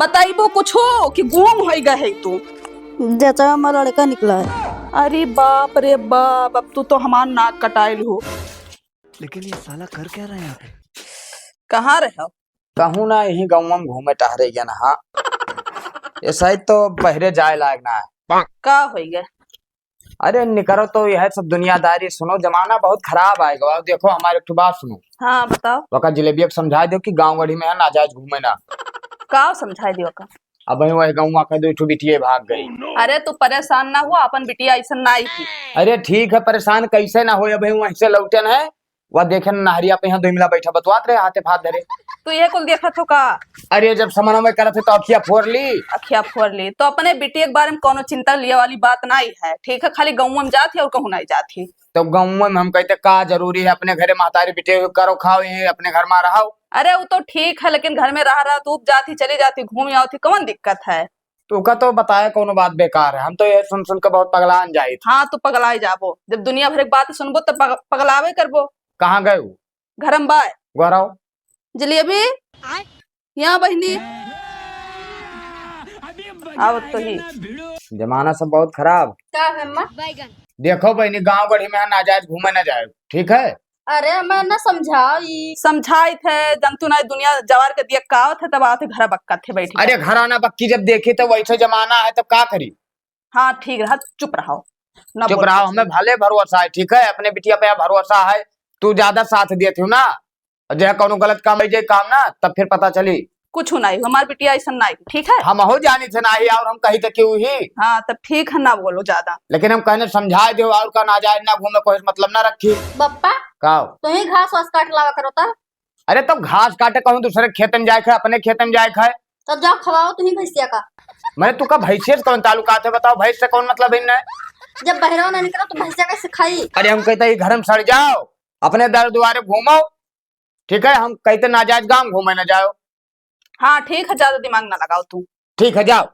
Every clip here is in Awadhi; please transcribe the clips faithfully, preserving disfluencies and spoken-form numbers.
बताइबो कुछो कि गुम होइ गए है तू? जचा में लड़का निकला है। अरे बाप रे बाप, अब तू तो हमार नाक कटाइल हो। लेकिन ये साला कर क्या रहा है यहाँ पे? कहाँ रहो? कहूँ ना, यही गाँव में घूमे टहरे गया ना। हाँ, ये साइड तो बहरे जाए लायक ना है। का होइ गए? अरे निकरो तो, यह सब दुनियादारी सुनो, जमाना बहुत खराब आए गवा। देखो हमारे एक ठो बात सुनो। हाँ, बताओ। वका जिलेबिया के समझाइ देउ कि गाँव गढ़ी में है नाजायज घूमे ना। का समझाइ देउ का? अब वही गाँव का दो ठो बिटिया भाग गई। अरे तू परेशान ना हुआ, अपन बिटिया ऐसा ना आई थी। अरे ठीक है, परेशान कैसे ना हो, अब वहीं से लौटन है, वह देखे नहरिया पे यहाँ दुइमला बैठा बतवात रहे, हाथे हाथ धरे। तू ये कुल देखत हो का? अरे जब समन्वय करत है तो अखिया फोड़ ली। अखिया फोड़ ली तो अपने बिटिया के बारे में कोनो चिंता लिया वाली बात नहीं है, ठीक है? खाली गाँव में जात ही और कहूँ नहीं जात ही। तो गाँव में हम कहते का जरूरी है, अपने घरे महतारी बिटिया हुए करो खाओ, ये अपने घर में रहो। अरे वो तो ठीक है, लेकिन घर में रह रहा तो उब जाती, चली जाती, घूम आओ थी, कौन दिक्कत है? तो का तो बताया कोनो बात बेकार है, हम तो ये सुन सुन के बहुत पगलान जाई थे। हाँ, तो पगलाए जाबो, जब दुनिया भर के बात सुनबो तो पग-, पगलावे करबो। कहाँ गए वो? घर में बाय। गोराओ। जलेबी, यहाँ बहिनी। आवत तो ही। जमाना सब बहुत खराब। का है अम्मा? देखो बहिनी, गाँव गढ़ी में नाजायज घूमे ना जाए, ठीक है? अरे अम्मा, ना समझाओ ई। समझाई थे, जंतु ना दुनिया जवार के दिया का आवत है, तब आवत है घर बक्का थे बैठ के। अरे घराना बक्की जब देखी तो वैसे जमाना है, तब का करी? हाँ, ठीक रहा, चुप रहो, ना चुप बोल रहो, कुछ। हमें भले भरोसा है, ठीक है, अपने बिटिया पे भरोसा है, तू ज्यादा साथ देती हो ना, और जो है कौनो गलत काम हो जाए काम ना, तब फिर पता चली। कुछ नहीं, हमार बिटिया ऐसा नहीं, ठीक है? हम हो जानी थे नहीं, और हम कही थे क्यों ही। हाँ, तब ठीक है, ना बोलो ज्यादा। लेकिन हम कहने समझाए दो, और का नाजायज ना घूमे, कोई मतलब ना रखी। बप्पा, का हो? तुही घास वास काट लावा करो तब। अरे तो घास काटे कहूँ दूसरे खेत में जाए खाए, अपने खेत में जाए खाए। तब जाओ खवाओ तुही भैंसिया का। मैं तू का भैंसिया से कौन ताल्लुकात है बताओ, भैंस से कौन मतलब इन है? जब बहरवा ना निकलो तो भैंसिया कैसे खाई? अरे हम कहते ही घर में सड़ जाओ, अपने दर दुआरे घूमो, ठीक है? हम कहते नाजायज गाँव घूमे ना जाओ। हाँ ठीक है, ज्यादा दिमाग ना लगाओ तू। ठीक है जाओ।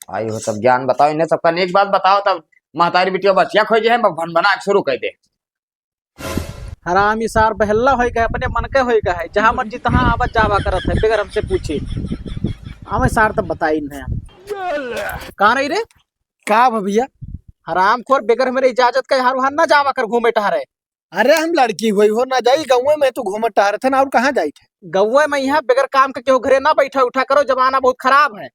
आई हो तब ज्ञान बताओ इन्हें सबका, एक बात बताओ तब महतारी बिटिया बसिया खोजे है, भन बना के शुरू कर दे। हरामी सार बहल्ला होई गए, अपने मन के होई गए है, जहाँ मर्जी तहाँ आवत जावा करत है, बगैर हमसे पूछे। हमें सार तब बताई नहीं। कहाँ रही रे? का भा भैया? हरामखोर, बगैर मेरे इजाजत के यहाँ वहाँ ना जावा कर घूमे टहरे। अरे हम लड़की हुई हो ना जाई, गौवे में तू घूमत टहरे थे ना, और कहाँ जाई थे? गौवे में यहाँ बगैर काम के केहू घरे ना बैठा उठा करो, जमाना बहुत खराब है।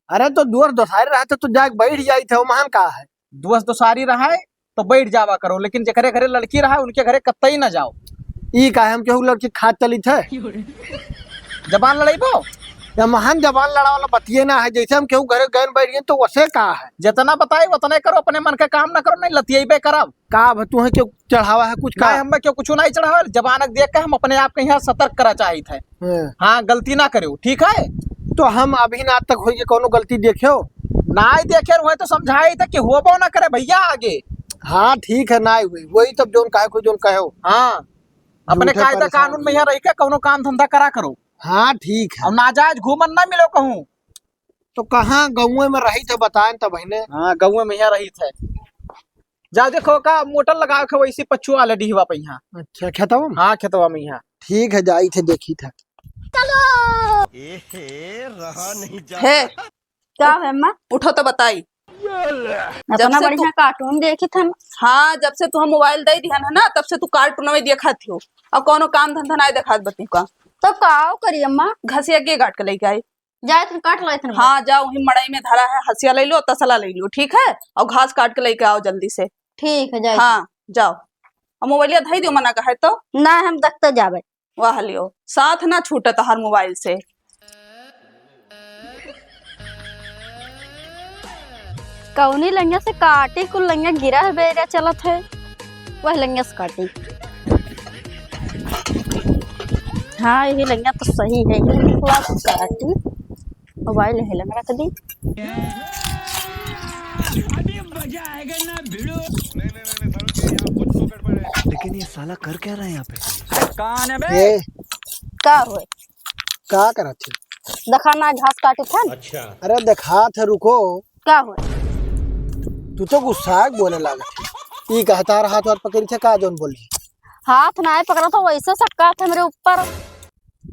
अरे तो दोस्त दोसारी रहते तो जाके बैठ जाई थे, ओमहन का है? दोस्त दोसारी रहे तो बैठ जावा करो, लेकिन जेकरे घरे लड़की रहे उनके घरे कतई ना जाओ। ई काहे हम केहू लड़की खात चली थे? जबान लड़ाइबो? या महान जबान लड़ावला बतिये ना है, जैसे हम केहू घरे गए बैठ गए तो वसे का है? जितना बताई उतने करो, अपने मन के काम ना करो, नहीं लतियेबे करब। का अब तुहे क्यों चढ़ावा है कुछ का? नहीं, हमें क्यों कुछ नहीं चढ़ावा, जबान देख के हम अपने आप के यहाँ सतर्क करा चाहित है। हाँ। हाँ, गलती ना करो, ठीक है? तो हम अभी ना तक होइए कोनो गलती देख्यो? नाई देखे रहे तो समझाई था कि होबो ना करे भैया आगे। हाँ, ठीक है, नाई हुई। वही तब जोन काहे को जोन कहो। हाँ, अपने झूठे कायदा परेशान कानून में किया। यहाँ रह के कौनो काम धंधा करा करो। हाँ, ठीक है। और नाजायज घूमन ना मिलो कहूँ। तो कहाँ गौवे में रही थे बताएं तब है ने? हाँ, गौवे में यहाँ रही थे। जा देखो का मोटर लगावे के वैसे पछुआ ले डिहवा पे यहाँ। अच्छा, खेतवा में? हाँ, खेतवा में यहाँ। ठीक है, जाई थे, देखी थे। चलो। ए हे, रहा नहीं जाता। हे, का है अम्मा? उठो तो बताई। जब अपना से बढ़िया तू कार्टून देखी था ना। हाँ, जब से तू हम मोबाइल दे दिया ना, तब से तू कार्टून में देखा थियो। और कोनो काम धंधा नहीं देखात बा तुका। तो का करी अम्मा? घसिया के काट के लेके आई। जाए तुम काट लो इतने। हाँ, जाओ, वही मड़ई में धरा है, हसिया ले लो, तसला ले लो, ठीक है? और घास काट के लेके आओ जल्दी से। ठीक है, जाए। हाँ, जाओ। और मोबाइलिया धई दियो, मना का है तो। ना, हम देखते जाबे। वाह लियो, साथ ना छूटत हर मोबाइल से। कौनी लंगिया से काटी, कुल लंगिया गिरा है, बेरा चलत है, वह लंगिया से काटी। हाँ, यही लंगिया तो सही है, यही निकला से काटी। मोबाइल यही लंग रख दी। लेकिन ये साला कर क्या रहा है यहाँ पे? कौन है बे? ए, का होए? का करत है? देखा ना, घास काटत है। अच्छा। अरे देखा थे, रुको। का होए? तू तो गुस्सा के बोले लागत है। ई कहता रहा हाथ वाथ पकड़ी थे, का जोन बोली? हाथ ना पकड़ा तो वैसे सटका थे मेरे ऊपर।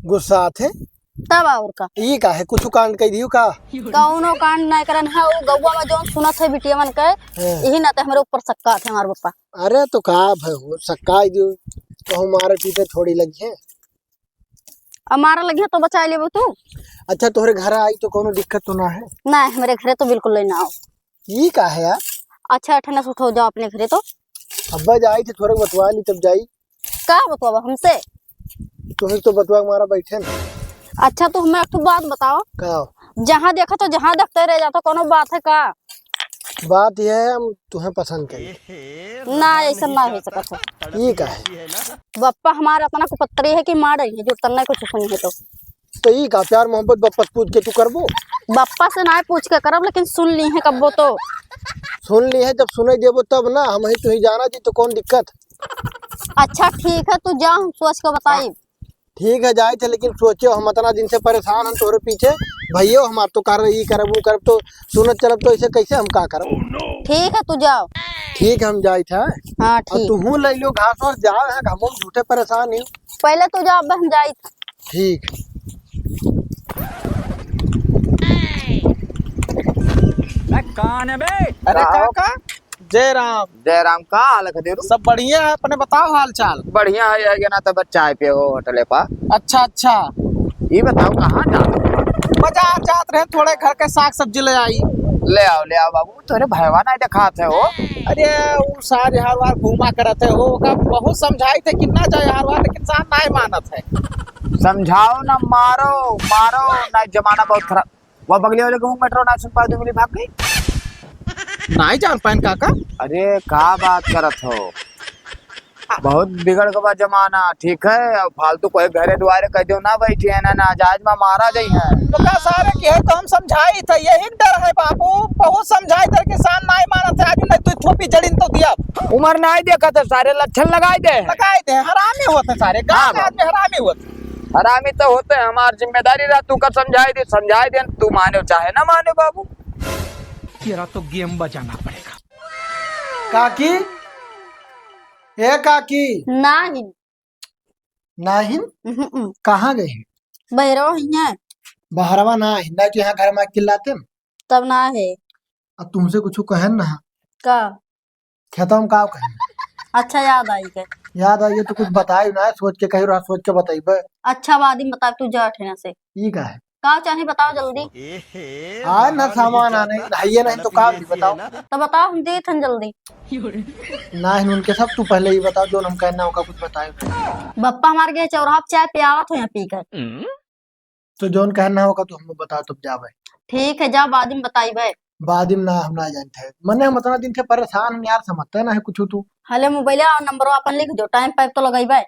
गुस्सा थे? तब और का? ई का है, कुछ कांड कइ दियो का? कौनो कांड नाहीं करन है, वो गौवा में जौन सुनत है बिटिया मन के, हाँ। यही नाते हमरे ऊपर सक्का थे हमार पप्पा। अरे तो का भय हो, सक्का दियो, तो हमारे पीछे थोड़ी लगी है। अब मारा लगिया तो बचाइ लेबो तू। अच्छा, तोहरे घर आई तो कौनो दिक्कत तो ना है? नाहीं, हमरे घरे तो बिल्कुल ले ना आओ। ई का है यार? अच्छा, अठे ना से उठो, जाओ अपने घरे तो। अब्बा जाई थे, थोड़ा बतवा ली तब जाई। का बतवा हमसे? तोहरे तो बतवा मारा बैठे ना। अच्छा, तो हमें एक ठो बात बताओ। का? जहाँ देखा तो जहाँ देखते रह जाता, कौनो बात है का? बात यह है, हम तुम्हें पसंद करी। ना, ऐसा ना हो सकत है। ई का है? बप्पा हमारा इतना कुपत्री है कि मार रही है, जो तन्ने कुछ सुनी है तो। तो ई का प्यार मोहब्बत बप्पा से पूछ के तू करबो? बप्पा से ना पूछ के करब, लेकिन सुन ली है कब्बो तो। सुन ली है, जब सुने देबो तब ना, हम ही तू ही जाना जी, तो कौन दिक्कत? अच्छा ठीक है, तू जा, हम सोच के बताई। ठीक है, जाए थे, लेकिन सोचो, हम इतना दिन से परेशान हम तोहरे पीछे, भैयो हमार तो कर ई करब, वो करब, तो सुनत चलब, तो इसे कैसे हम का करब? ठीक है, तू जाओ। ठीक है, हम जाए थे। हाँ, और ठीक। तू हूँ ले लो घास और जाओ, यहाँ हम झूठे परेशान ही। पहले तू जाओ, अब हम जाए थे। ठीक। ए, कौन है बे? अरे का हो? काका, जय राम। जय राम, का हाल है खदेरू? सब बढ़िया है, अपने बताओ हाल चाल। बढ़िया है, ये ना तब चाय पिए हो होटले पर। अच्छा, अच्छा। ये बताओ कहाँ जात हो? बाजार जात रहे, थोड़े घर के साग सब्जी ले आई। ले आओ, ले आओ बाबू, तोरे भयवा नहीं दिखात है हो। अरे, उ सार यहाँ बार घूमा करत है हो, ओका बहुत समझाई थे कि ना जाए यहाँ बार, लेकिन सार नहीं मानत है। समझाओ ना, मारो, मारो ना, जमाना बहुत खराब। वो बगले वाले गाँव मेट्रो ना सुन पाओ, दुगली भाग गई। नाहीं जान पाएन काका। अरे का बात करत हो, बहुत बिगड़ गवा जमाना। ठीक है, अब फालतू कोई घरे दुआरे कह दो ना बैठी है ना, नाजायज में मारा जाई है। तो का सारे के है तो हम समझाई था, यही डर है बाबू, बहुत समझाई था, किसान नाहीं मानत है, आज नहीं तू थोपी जड़िन तो दिया। उमर नाहीं देखा था, सारे लक्षण लगाए दे। लगाए दे, हरामी होते सारे, गाँव हाँ के बाबू। आदमी हरामी होते। हरामी तो होते, हमार जिम्मेदारी रहा, तू का समझाए दे, समझाए दे, तू माने चाहे ना माने बाबू। तेरा तो गेम बजाना पड़ेगा। काकी, ए काकी। नाहीं। नाहीं? उहुं। कहाँ गई? बहरवा ही है। बहरवा ना है, ना तो यहाँ घर में चिल्लाते न। तब ना है। अब तुमसे कुछ कहन ना। का? खेतवा में का कहे? अच्छा, याद आई गए। याद आई गए तो कुछ बताई ना, सोच के कही रहा, सोच के बताइबे। अच्छा, बाद में बता, तू जा ठेना से। ई का है? का चाही बताओ जल्दी। आ ना सामान आने, हइये नहीं तो का भी बताओ। तो बताओ, हम देत हन जल्दी। ना है उनके सब, तू पहले ही बताओ, जो हम कहना होगा कुछ बताए। बप्पा हमारे गए चौराहा पे चाय पियावत हो यहाँ पी कर। तो जौन कहना होगा तो हमको बताओ, तब जावे। ठीक है, जाओ, बाद में बताइबे। बाद में ना, हम ना जानते हैं। मने हम इतना दिन से परेशान हैं यार, समझते ना है कुछ तू। हले मोबाइल और नंबर अपन लिख दो, टाइम पाइप तो लगाइबे।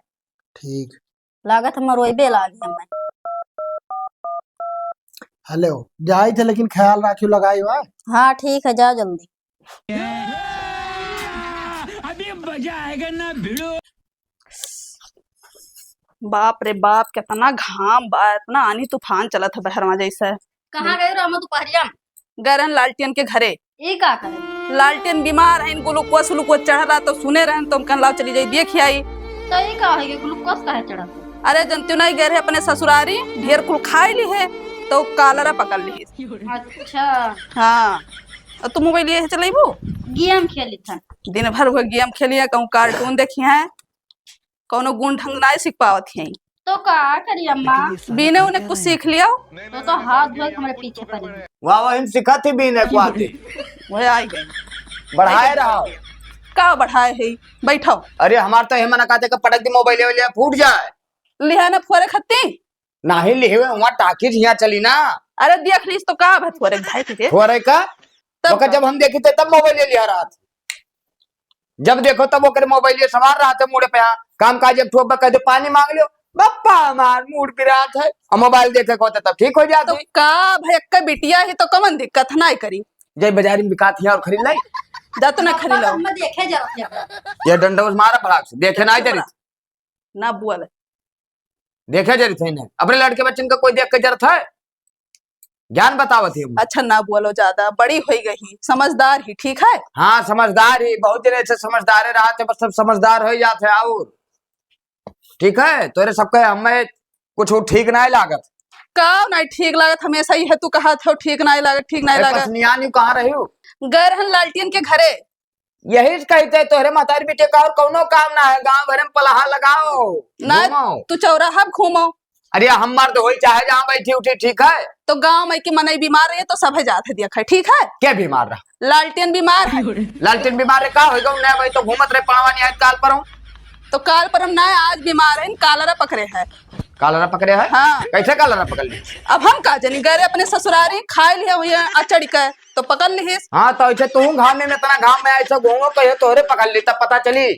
ठीक। लागत हम रोइबे लागी हमें। हेलो, जाई थे लेकिन ख्याल राखियो लगाई बा। हाँ, ठीक है, जाओ जल्दी। अभी मजा आएगा ना भिड़ो। बाप रे बाप, कितना घाम बा, इतना आनी तूफान चलत है बहरवा जैसे। कहाँ गए रहो हम दोपहरिया में? गए रहन लालटेन के घरे। ई का करे? लालटेन बीमार है, ग्लूकोज उलूकोज चढ़ रहा तो सुने रहन तो हम कहन लाओ चली जाई देख आई। तो ई का है कि ग्लूकोज काहे चढ़त है? अरे जनतियो नहीं गए रहे अपने ससुरारी, ढेर कुल खाई ली है तो कालरा पकड़ ली। अच्छा। हाँ, और तू मोबाइल ये चलेबू? गेम खेली था। दिन भर वो गेम खेली है, कहूँ कार्टून देखी है, कौनो गुण ढंग नाय सीख पावत ही। तो का करी अम्मा? बीने उन्हें कुछ सीख लियो। तो, तो हाथ धोए के हमरे पीछे पड़ी। वाह, वाह, हम सिखत ही बीने को आती। वह आई गई। बढ़ाए रहो। का बढ़ाए है? बैठो। अरे, हमार तो हेमन का देख पटक दी, मोबाइल ले लिया, फूट जाए। लिहा ना फोरे खत्ती। नाही लिहे हुए, वहाँ टाकीज यहाँ चली ना। अरे, देख लीस तो का भा फोरे भाई के? फोरे का? तब ओकर का? जब हम देखी थे, तब मोबाइल ले लिया रहा था। जब देखो तब ओकरे मोबाइल ये सवार रहा था मुड़े पे, हाँ, काम काज एक ठो अब्बा कह दे पानी मांग लियो, बप्पा हमार मूड पिरात है, और मोबाइल देखे को होता तब ठीक हो जात तो है। का भाई, एक बिटिया ही तो कमन दिक्कत नाय करी। जय बाजारी में बिकात है और खरीद लाई। जा तो ना खरीद लो। हम देखे जरा थे। ये डंडा उस मारा भड़ाक से, देखे ना जरी। ना बोल। देखे जरी थे इन्हें, अपने लड़के बच्चन का कोई देख के जरूरत है? ज्ञान बतावत है। अच्छा, ना बोलो ज्यादा, बड़ी होई गई, समझदार ही, ठीक है? हाँ, समझदार ही, बहुत दिन ऐसे समझदारे रहा थे, बस सब समझदार हो जाते हैं। और ठीक है, तोरे सबके हमें कुछ ठीक नहीं लागत। का नाहीं ठीक लागत? हमेसा इहे तू कहत हो, ठीक नाहीं लागत, ठीक नाहीं ए, लागत। पसनियान यू कहाँ रही हो? गए रहन लालटियन के घरे। यही से कहित है, तोहरे महतारी बिटिया का और कौनो काम ना है, गाँव भरे में पलहा लगाओ, ना, घूमो। तू चौराहा पे घूमो। अरे, हमार तो होई चाहे जहाँ बैठी उठी, ठीक है? तो गाँव में के मनई बीमार रहे तो सभे जात है, देखे, ठीक है? के बीमार रहा? लालटेन बीमार है। लालटेन बीमार रहे, का होई गो? नहीं भाई, तो घूमत रहे पड़वा नहीं आए काल पर हूँ। तो काल पर हम ना, आज बीमार है, कालरा पकड़े है। कालरा पकड़े है? हाँ। कैसे कालरा पकड़ ली? अब हम का जानी, गए अपने ससुरारी, खाए लिए हुए अचड़ी के, तो पकड़ लिहिस। हाँ, तो ऐसे तू घाम में, इतना घाम में ऐसे घूमो, कहियो तोहरे पकड़ ली, तब पता चली।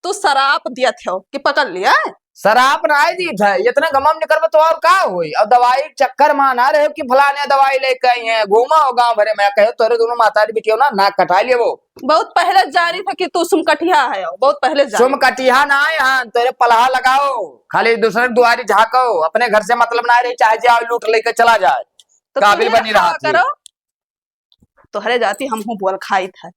तू सराप दियत हो कि पकड़ लिया? सराप ना दीत है, इतना गमम निकरबे तो और का होई? अब दवाई चक्कर में ना रहे कि फलाने दवाई लेके आई हैं, घूमा हो गाँव भरे में, कहे तोरे दोनों महतारी बिटियो ना, नाक कटा लिए वो। बहुत पहले जानी था कि तू सुमकटिया है, बहुत पहले जानी। सुमकटिया ना है, हाँ, तोरे पलहा लगाओ, खाली दूसरे के दुआरी झाँको, अपने घर से मतलब ना रही, चाहे जाओ लूट लेके चला जाए, तो काबिल तू बनी रहा थी। करो। तोहरे जाती हमहू बोल खाइत है।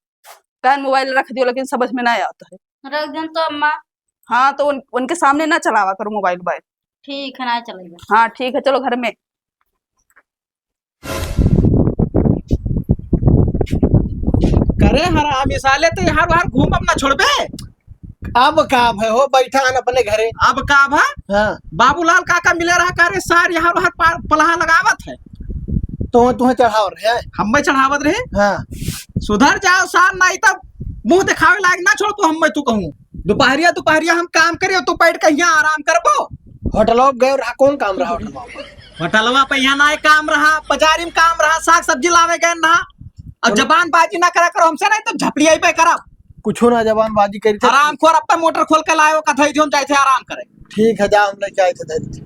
काहे मोबाइल रख दियो, लेकिन समझ में ना आवत है। रख देन तो अम्मा। हाँ, तो उन, उनके सामने ना चलावा करो मोबाइल वोबाइल। ठीक है, ना चलाइबे। हाँ, ठीक है, चलो घर में। करे हरामी साले, तो यहाँ बाहर घूम अपना छोड़बे। अब का भय हो, बैठा हन अपने घरे। अब का भा? हाँ। बाबूलाल काका मिले रहा, का रे सार, यहाँ बाहर पा-, पलहा लगावत है। तो तुहे चढ़ाव रहे? हम्मे चढ़ावत रहे? हाँ। सुधर जाओ सार, नाहीं तब मुँह देखावे लायक ना छोड़बो हम्मे, तू कहूँ। दुपहरिया, दुपहरिया हम काम करियो, तू बैठ के यहाँ आराम करबो। होटलवा पे गए रहा, कौन काम रहा होटलवा पे? होटलवा पे यहाँ ना काम रहा, बाजारी में काम रहा, साग सब्जी लावे गए रहा। अब जबानबाजी ना करा करो हमसे, नाहीं तो झपड़िया ही पे करब। कुछो ना जबानबाजी करी थे। हरामखोर, अब पे मोटर खोल के लायो, कथई जो हम जाए थे आराम करे। ठीक है, जा, हम लेके आए थे धरी।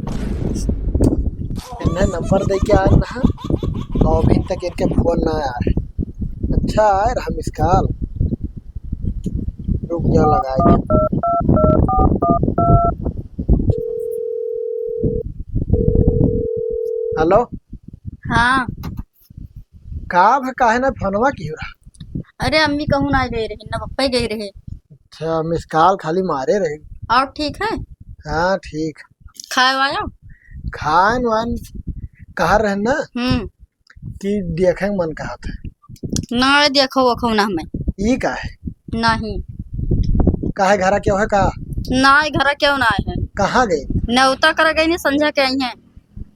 इन्हें नंबर दे के आए रहा, और अभी तक इनके फोन ना आया है। अच्छा, आए रहा मिस कॉल। रुक जा, लगाए थे। हेलो। हाँ। का भा, काहे ना फोनवा कियो रहा? अरे अम्मी कहूँ ना गई रही, ना पप्पा ही गई रहे। अच्छा, मिस कॉल खाली मारे रही। और ठीक है? हाँ, ठीक। खाए वाया? खान वान कहा रहन ना हम्म। कि देखे मन कहत है। ना देखो वखो ना हमें। ई का है? नहीं। काहे घरा केहू है का? ना, घरा केहू ना है। कहाँ गए? नेवता करा गई नहीं, संझा के आई हैं।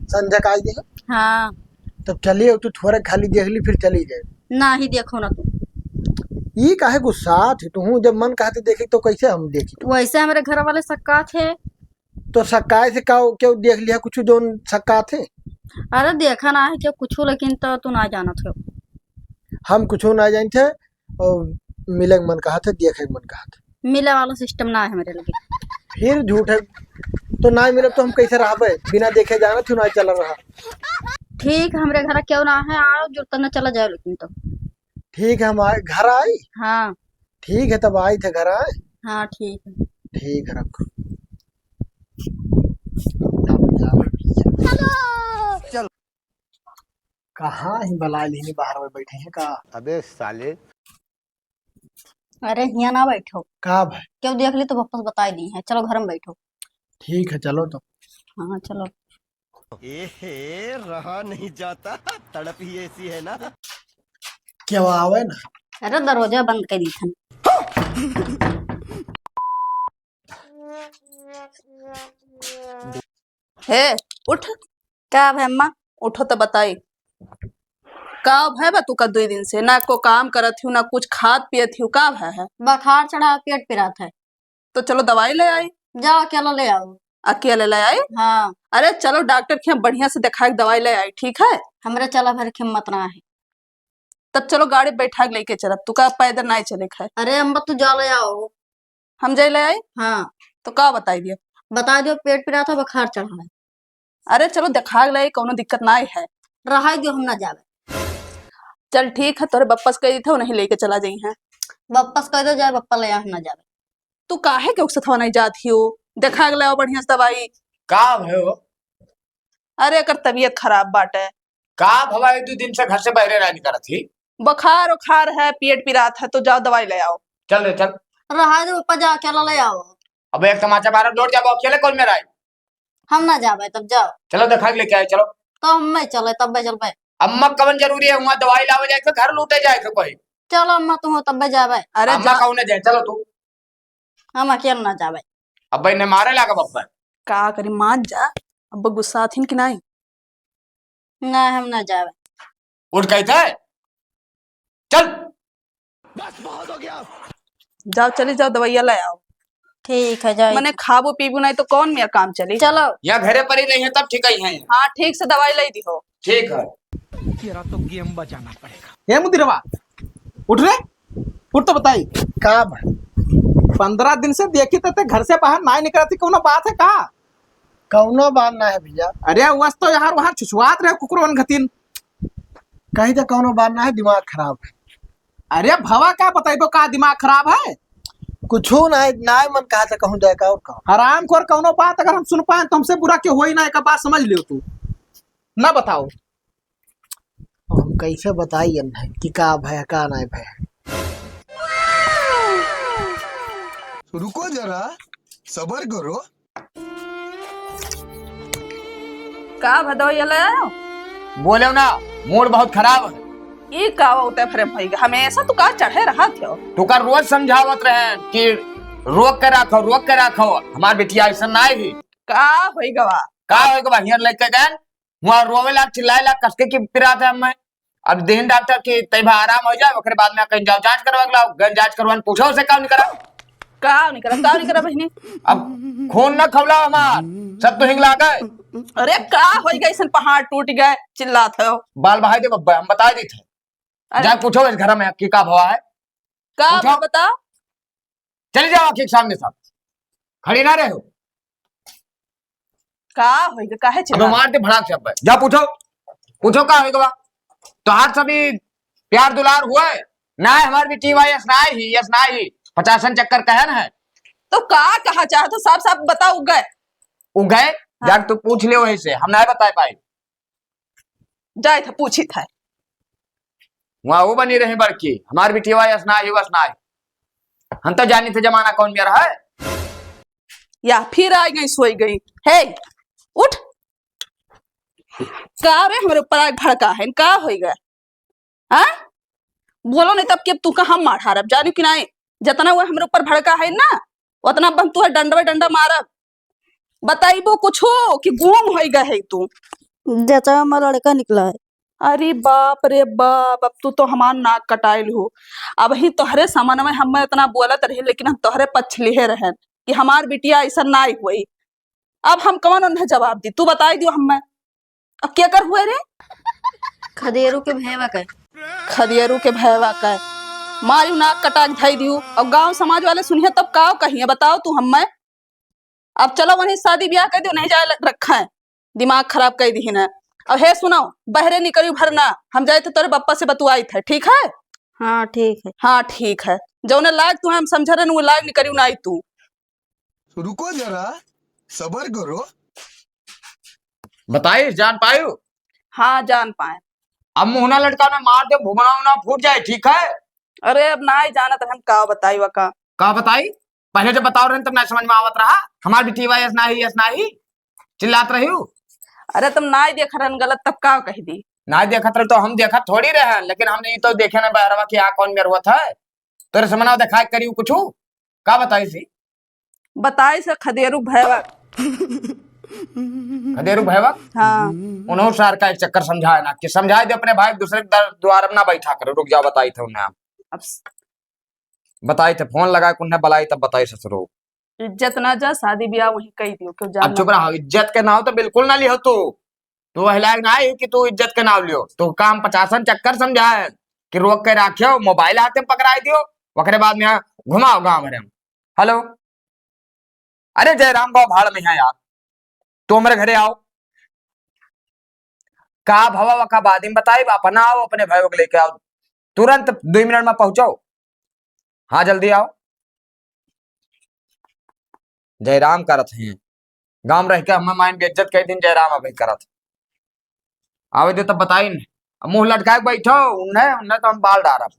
संझा के आई है? हाँ। तब चलिए, तू थोड़ा खाली देख ली, फिर चली जाए। नाही, देखो ना तू। ई काहे गुस्सात है तू? जब मन कहते देखी तो कैसे हम देखी? वैसे हमरे घर वाले सक्कात है। तो सक्काए से का, केहू देख लिया कुछ जोन सक्कात है? अरे देखा ना है केहू कुछ, लेकिन तो तू ना जानत हो। हम कुछ ना जानते, और मिले के मन कहत है, देखे के मन कहत है। मिले वाला सिस्टम ना है हमरे लगे। फिर झूठे तो ना मिले तो हम कैसे रहबे? बिना देखे जाना तू ना चल रहा। ठीक, हमरे घर केहू ना है, आओ जरूरत न चला जाओ, लेकिन तो ठीक है, हम आए, घर आए। हाँ। ठीक है, तब आई थे घर आए। हाँ, ठीक है। ठीक है, रखो। चल। कहाँ ही बलाए लेने बाहर में बैठे हैं का? अबे साले। अरे, हियाँ ना बैठो। का भाई? केहू देख ली तो वापस बताई दी है। चलो, घर में बैठो। ठीक है, चलो तो। हाँ, चलो। एहे, रहा नहीं जाता, तड़प ही ऐसी है ना। केहू आवे ना। अरे, दरवाजा बंद कर दी थन। हे, उठ। का भय अम्मा? उठो तो बताई, का भय बा तू का दुई दिन से? ना को काम करत हियो, ना कुछ खात पियत हियो, का भय है? बुखार चढ़ा, पेट पिरात है। तो चलो दवाई ले आई। जाओ, अकेला ले आओ। अकेले ले आई? हाँ। अरे चलो डॉक्टर के यहाँ बढ़िया से दिखाए के दवाई ले आई, ठीक है? हमरे चला भर के हिम्मत ना है। तब चलो गाड़ी बैठा के लेके चलब, तू का पैदल नाई चले खाए। अरे अम्मा, तू जा ले आओ। हम जाई ले आई? हाँ। तो का बताई दिया? बता दियो, पेट पिरात है, बुखार चढ़ा है। अरे चलो दिखा के लाई, कौनो दिक्कत नाई है। रहा दियो, हम ना जावे। चल ठीक है, तोरे बप्पा से कह दी था, उन्हें लेके चला जाई हैं। बप्पा से कह दो जाए, बप्पा ले आ, हम ना जावे। तू काहे के उकसथवा नहीं जात हियो? दिखा के लाओ बढ़िया से दवाई। का भयो? अरे एकर तबीयत खराब बाटे। का भवा, एक दो दिन से घर से बहरे ना निकलत ही? बुखार उखार है, पेट पिरात है, तो जाओ दवाई ले आओ। चल रे चल। रहा दे पप्पा, जा अकेला ले आओ। अब एक तमाचा मारो, लौट जाबो अकेले, कौन मेरा है? हम ना जाबे, तब जाओ। चलो दिखा के लेके आए, चलो। तो हम मैं चले, तब मैं चलबे। अम्मा कवन जरूरी है, वहाँ दवाई लावे जाए के, घर लूटे जाए के कोई? चलो अम्मा, तू हो तब मैं जाबे। अरे अम्मा जा। कहूँ ना जाए, चलो तू। हम अकेले ना जाबे। अब भाई ने मारे लागा बब्बा। का करी, मान जा, अब गुस्सा आथिन कि नहीं? ना, हम ना जाबे। उठ कहते है, चल। बस, बहुत हो गया। जाओ, चली जाओ, दवाइया ले आओ। ठीक है, जाओ। मने खाबू पीबू नहीं तो कौन मेरा काम चली? चलो। या घरे पर ही नहीं है, तब ठीक ही है। हाँ, ठीक से दवाई ले दी हो। ठीक है। तेरा तो गेम बजाना पड़ेगा। ए मुदिरवा, उठ रे, उठ तो बताई। का बा? पन्द्रह दिन से देखी तो ते घर से बाहर ना निकलती, कौनो बात है का? कौनो बात ना है भैया। अरे वस तो यार वहाँ छुछुआत रहे कुकुरवन घतीन। कहीं तो कौनो बात ना है, दिमाग खराब है। अरे भवा का बताइबो का दिमाग खराब है? कुछू ना है, ना है मन कहा था कहूँ जाए का और का। हरामखोर कौनो बात अगर हम सुन पाए तो हमसे बुरा क्यों होई ना, एक बात समझ लियो तू। ना बताओ। अब हम कैसे बताई अन है कि का भय, का नहीं भय। रुको जरा, सबर करो। का भदौया ले आयो? बोले ना, मूड बहुत खराब है। ई का होते फिर भाई, हमेशा तू का चढ़े रहा थियो? तू का रोज समझावत रहे कि रोक के रखो, रोक के रखो, हमार बिटिया ऐसा नहीं ही। का होई गवा? का होई गवा? हियर लेके गए, वहाँ रोवेला, चिल्लाएला, कसके की पिरात है हमें। अब देहिन डॉक्टर की तय भा आराम हो जाए, ओकरे बाद में कहीं जाओ जांच करवा के लाओ। गन जांच करवान पूछो से काम नहीं करा। का नहीं करा, का नहीं करा बहिनी? अब खून न खौला हमार, सब तो हिंग लागे। अरे का होई गए, ऐसन पहाड़ टूट गए, चिल्लात हो। बाल बहाई दे बब्बा, हम बता दी थे। अरे। जा पूछो इस घर में कि का भवा है। का पूछो। बता? चली जाओ आँखी के सामने से, खड़ी ना रहो। का होई गए, काहे अब चिल्ला? मार दे भड़ाक से अब। जा पूछो, पूछो का होई गवा? तोहार सभी प्यार दुलार हुए? ना हमार बिटिया, यस ना ही, यस ना ही। पचासन चक्कर कहन है। तो का कहा चाहत हो? साफ साफ बताओ, गए। उ गए? हाँ। जाके तू पूछ ले वही से, हम ना बता पाए। जाए था, पूछी था। वहाँ वो बनी रही बड़की, हमार बिटिया यस ना ही, वस ना ही। हम तो जानी थे जमाना कौन मेरा है। या फिर आ गई, सोई गई। हे, उठ। का रे, हमरे ऊपर आग भड़का है, का होई गए? हाँ? बोलो नहीं तब कि अब तू का हम मार हारब, जानी कि नहीं? जितना वो हमरे ऊपर भड़का है ना, उतना अब हम तुहे डंडा डंडा मारब। बताइबो कुछ हो कि गुम होई गए है तू? जचा में लड़का निकला है। अरे बाप रे बाप, अब तू तो हमार नाक कटाइल हो। अब ही तोहरे समन में हम इतना बोलत रहे, लेकिन हम तोहरे पक्ष लिहे रहन कि हमार बिटिया ऐसा ना हुई। अब हम कवन उन्हें जवाब दी, तू बताई दियो हमें। अब केकर हुए रे? खदेरू के भैवा के। खदेरू के भैवा के। मारियो नाक कटाक धई दियो। और गांव समाज वाले सुनिए तब का कहिए, बताओ तू हमें। अब चलो वहीं शादी ब्याह कर दियो, नहीं जाए ल-, रखा है। दिमाग खराब कर दी ना। अब हे सुनाओ, बहरे निकलियो भर ना, हम जाए थे तोरे बप्पा से बतुआई थे, ठीक है? हाँ, ठीक है। हाँ, ठीक है। जौने लायक तू है, हम समझ रहे न, वो लायक निकलियो ना आई तू। रुको जरा, सबर करो। बताई, जान पायो? हाँ, जान पाए। अब मुहना लटका ना मार दे, भुगना उना फूट जाए, ठीक है? अरे, अब ना ही जानत रहन, का बताई वा का। का बताई? पहले जब बताओ रहन, तब ना समझ में आवत रहा। हमार बिटिया यस ना ही, यस ना ही, चिल्लात रही हूँ। अरे, तुम ना ही देख रहन गलत, तब का कह दी? ना ही देखत रहे तो हम देखत थोड़ी रहे, लेकिन हम नहीं तो देखे ना बहरवा कि यहाँ कौन मेर हुआ था। तोरे समना दिखाई करियो कुछ, का बताई सी? बताई से खदेरू भैवा। खदेरू भैवा? हाँ। उन्हों सार का एक चक्कर समझाए ना, कि समझाए दे अपने भाई, दूसरे के दर-, द्वार में ना बैठा करो। रुक जाओ, बताई थे उन्हें हम। अब स- बताई थे, फोन लगा के उन्हें बुलाई, तब बताई ससुरो। इज्जत ना जा, शादी ब्याह वहीं कही दियो, क्यों अब जाना? चुप रहो, इज्जत के नाव तो बिल्कुल ना लियो तू। तू वह लायक ना है कि तू इज्जत के नाव लियो। तू काम पचासन चक्कर समझाए कि रोक के राखियो, मोबाइल हाथ में पकड़ाई दियो, ओकरे बाद में यहाँ घुमाओ गाँव भरे में। हेलो, अरे जयराम बाबू भाड़ में है यार, तू हमारे घरे आओ। का भवा का बाद में बताई, अपना आओ, अपने भाई को लेके आओ, तुरंत दो मिनट में पहुंचो। हाँ, जल्दी आओ। जयराम करत हैं, गांव रह के हमें माइन बेइज्जत कई दिन जयराम अभी करत। आवे दे तब बताइन। अब मुंह लटकाए के बैठो, उन्हें, उन्हें तो हम बाल डारब।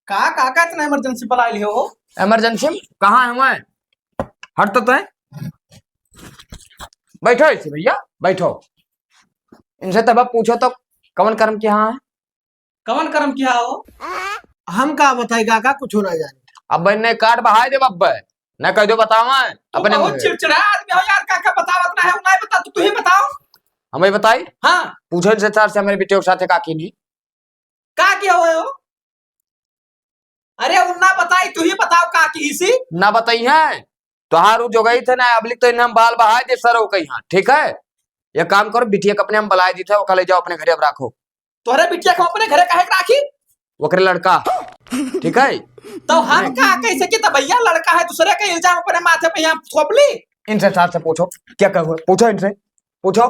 का, का, का इतना इमरजेंसी बुला लिए हो? इमरजेंसी में? कहाँ है मैं? हट तो तय। बैठो ऐसे भैया, बैठो। इनसे तब अब पूछो तो कवन कर्म किया है? कवन कर्म किया हो? हम का बताई काका, कुछ ना जाने। अब भाई ने काट बहाय दे बब्बे, न कह दो बतावा तू अपने बहुत मुंह से। चिड़चिड़ा आदमी हो यार, काका बतावत ना है, नहीं बता तो तू ही बताओ। हम ही बताई? हाँ। पूछो इनसे सर से, हमारे बेटे के साथ का की नहीं। का किया हुए हो? अरे उन्ना बताई, तू ही बताओ का की इसी? ना बताई है, तोहार उ जोगई थे ना, अबलिक तो इन्हें हम बाल बहाय दे सर हो कहीं, हाँ, ठीक है? ये काम करो, बिटिया के अपने हम बुलाए दी थे, ओका ले जाओ अपने घरे, अब राखो। तोहरे बिटिया के अपने घरे काहे के राखी? ओकरे लड़का, ठीक है? तो हम का कह सकी, तो भैया लड़का है, दूसरे का इल्जाम अपने माथे पे यहाँ थोप ली। इनसे साथ से पूछो, क्या कहे हुए? पूछो इनसे, पूछो।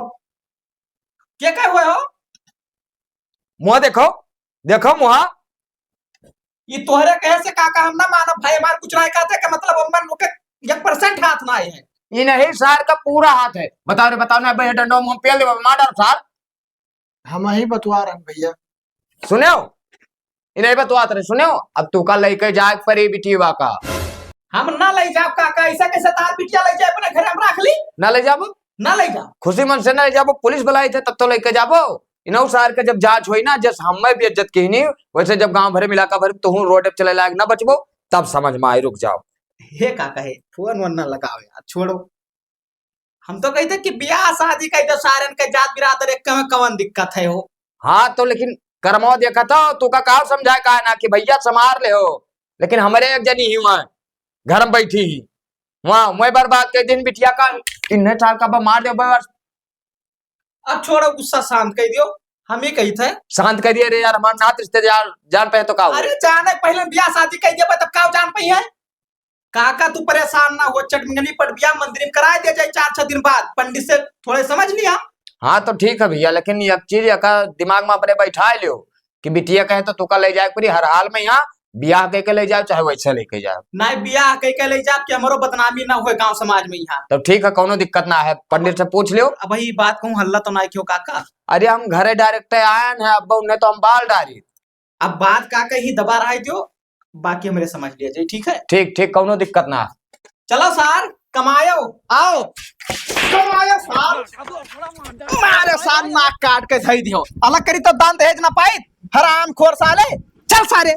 क्या कहे हुए हो? मुँह देखो, देखो मुँह। ये तोहरे कहे से काका हम ना मानब भाई, हमार कुछ नहीं कहते का मतलब हम ओके एक percent हाथ ना आए है। ये नहीं, सार का पूरा हाथ है। बताओ रे, बताओ ना, भाई डंडो मुँह पेल देबो, मार डाल सार। हम ही बतवा रहन भैया। सुनेओ, ये नहीं बतवात रहे, सुनेओ, अब तू का लेके जाए परी बिटिया का। हम ना ले जाब काका, ऐसा कैसे तार बिटिया ले जाए अपने घर हम रख ली? ना ले जाबो? ना ले जाब। खुशी मन से ना ले जाबो, पुलिस बुलाई थे तब तो लेके जाबो। इनहु सार के जब जांच होई ना, जस हमें बेइज्जत किहनी, वैसे जब गांव भरे में, इलाका भरे में तोहू रोड पे चले लायक ना बचबो, तब समझ में आई। रुक जाओ। हे काका हे, फोन वोन ना लगाओ यार, छोड़ो। हम तो कहते कि ब्याह शादी कह दो, सारन के जात बिरादर एक में कवन दिक्कत है हो? हाँ, तो लेकिन करमो देखा था, तू का का समझाए का है ना कि भैया संभार ले हो, लेकिन हमरे एक जनी ही वहाँ घर में बैठी ही, वहाँ मैं बर्बाद कर दिन बिटिया का, इन्हें साल का बा मार दे बस। अब छोड़ो, गुस्सा शांत कर दियो, हम ही कही थे। शांत कर दिए रे यार, हमारे नात रिश्ते यार, जान पे तो का हुआ? अरे जाने पहले ब्याह शादी कह दिया, तब का जान पे है? काका तू परेशान ना हो, चटमंगनी पट ब्याह मंदिर में कराए दे जाए चार छह दिन बाद, पंडित से थोड़े समझ लिया। हाँ तो ठीक है भैया, लेकिन एक चीज एका दिमाग में अपने बैठा लियो कि बिटिया कहे तो तुका ले जाए पूरी हर हाल में, यहाँ ब्याह कह के ले जाओ चाहे वैसे लेके जाओ। नहीं, ब्याह कह के ले जाओ कि हमारो बदनामी ना होए गांव समाज में यहाँ। तो ठीक है, कोनो दिक्कत ना है, पंडित से पूछ लियो। अब वही बात कहूँ, हल्ला तो ना क्यों काका? अरे हम घरे direct आए हैं, अब उन्हें तो हम बाल डारी। अब बात का कही दबा रहा है जो, बाकी हमरे समझ लिया जाए, ठीक है? ठीक, ठीक, कौनो दिक्कत ना। चलो सार, कमायो, आओ। कमायो सार। मारे सार नाक काट के धई दियो। अलग करी तो दान दहेज ना पाई। हराम खोर साले। चल सारे।